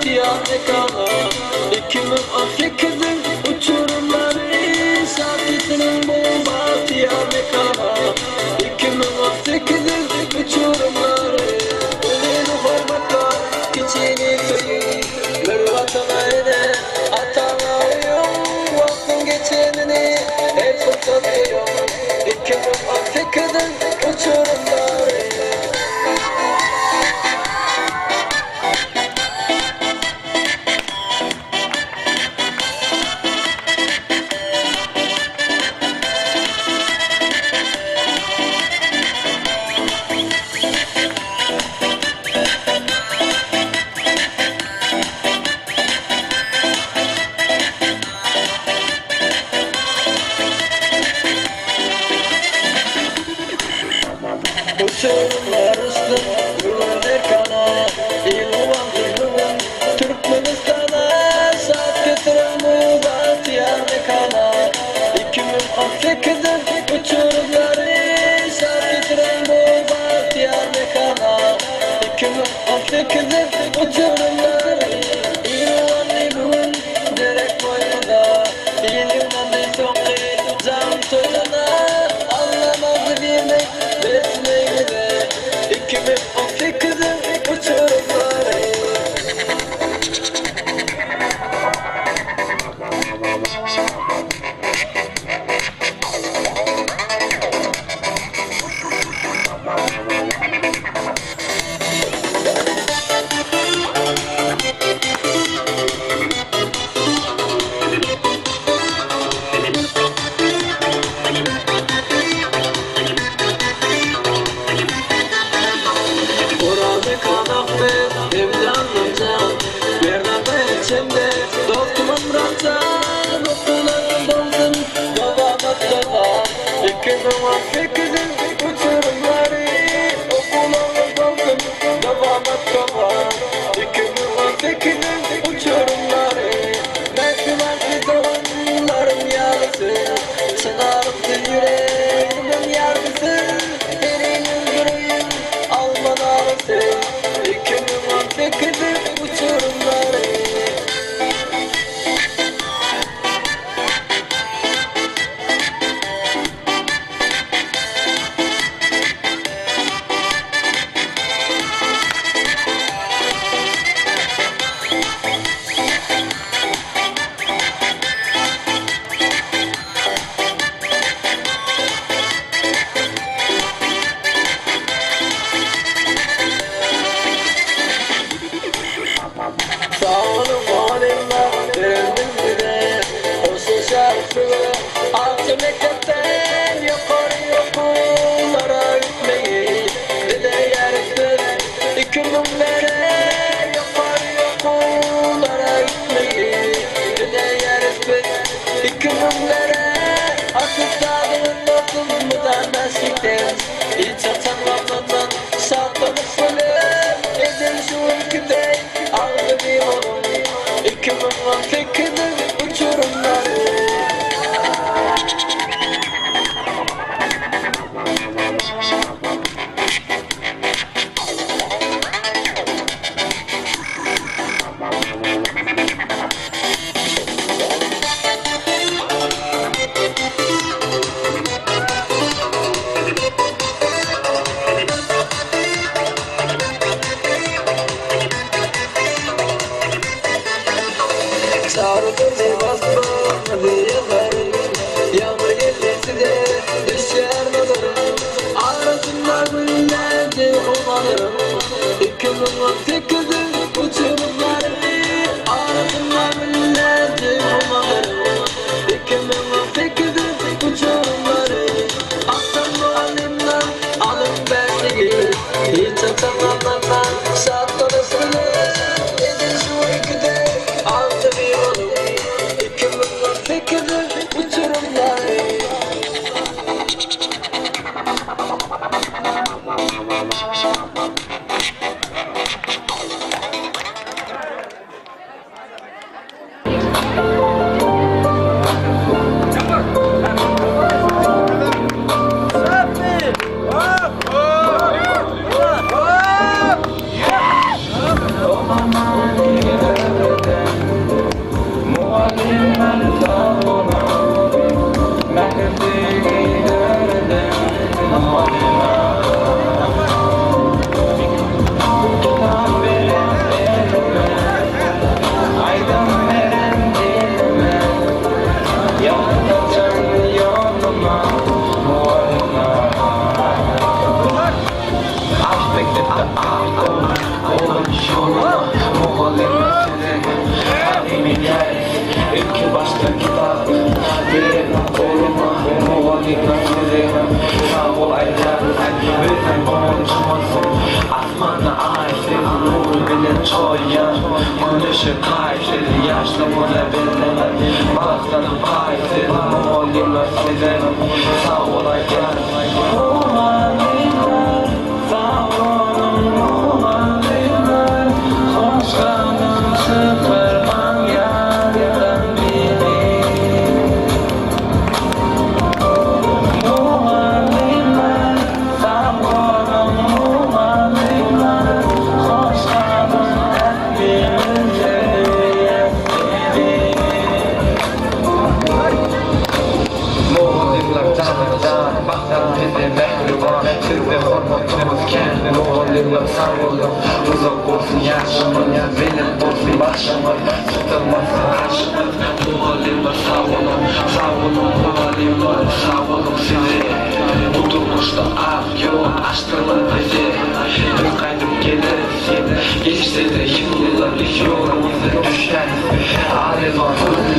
bagtyýar mekana. 2018-iň uçurymlary Şat getiriň bu bagtyýar mekana. 2018-iň uçurymlary Ulyny hormatla, kiçini söý, Bir Watana ene, ataňa uýuň, Wagtyň geçenini her pursat duýuň. 2018-iň uçurymlary. Uçurymlar uçsun bu mekana, Il guwansyn bu gün Türkmenistana, Şat getiren bu bagtyýar mekana. 2018-iň uçurymlary Şat getiren bu bagtyýar mekana. 2018-iň uçurymlary Il guwandy bu gün derek boýuna, Il ýygnandy soňky jaň toýuna, Allamazdy birlik resmigimize. 2018-iň uçurymlary. Orazy kanakdy hem-de Annamjan, Merdan içinde dostum Myratjan, Okuwlaryň bolsun dowamat dowam. 2018-iň uçurymlary, Okuwlaryň bolsun dowamat dowam. 2018-iň uçurymlary, Mähribanly doganlarym ýarysy, Çynarymdy ýüregimiň ýarpysy, Heriňiz bir öýüň alma narysy, 2018-iň uçurymlary. Sag boluň mugallymlar beren bilgiňize, Hoşlaşarys bu gün arça mekdepden, Ýokary okuwlara gitmegi dileýäris biz iki müňlere, Ýokary okuwlara gitmegi dileýäris biz iki müňlere, Attestadyňyz bolsun mydam bäşlikden, Hiç haçan gamlanman şatlanyp gülüp, Edil şu günki deý agzybir boluň, 2018-iň uçurymlary. Çarpyzy basmady ýazarym, Ýagmyr geldi size düşýär nazarym, Arasynda günlerdi umalym, 2018-iň uçurymlary, Arasynda günlerdi umalym, 2018-iň uçurymlary, Atam mugallymdan alyň bäşligi, Hiç haçan gamlanman şatlanyp gülüp, Edil şu günki dek agzybir boluň. Ilki başda kitap bererin goluma Mugallymlar size sag bol aýdýarys Biziň gonjumyz asmanda aý siz Nury bilen çoýýan güneşe taý siz Ýaşlygymyza berlen bagtdan paý siz Mugallymlar size sag bol aýdýarys Mugallymlar sag boluň mugallymlar Hoş galyň çykarmaň ýatdan bizi. Mugallymlar sag boluň mugallymlar Hoş galyň ählimiz söýýäs sizi. Mugallymlar jana jan, bakýan size mähriban, Sizde hormatymyz kän, mugallymlar sag boluň, Uzak bolsun ýaşyňyz, belent bolsun başyňyz, Sypdyrmasyn gaşyňyz, mugallymlar sag boluň, Sag boluň mugallymlar, sag boluň size, Bu durmuşda ak ýol açdyňyz bize, Biz gaýdyp geleris ýene, Geçse-de ýyllar, biz ýoluňyza düşäris, Arzuw.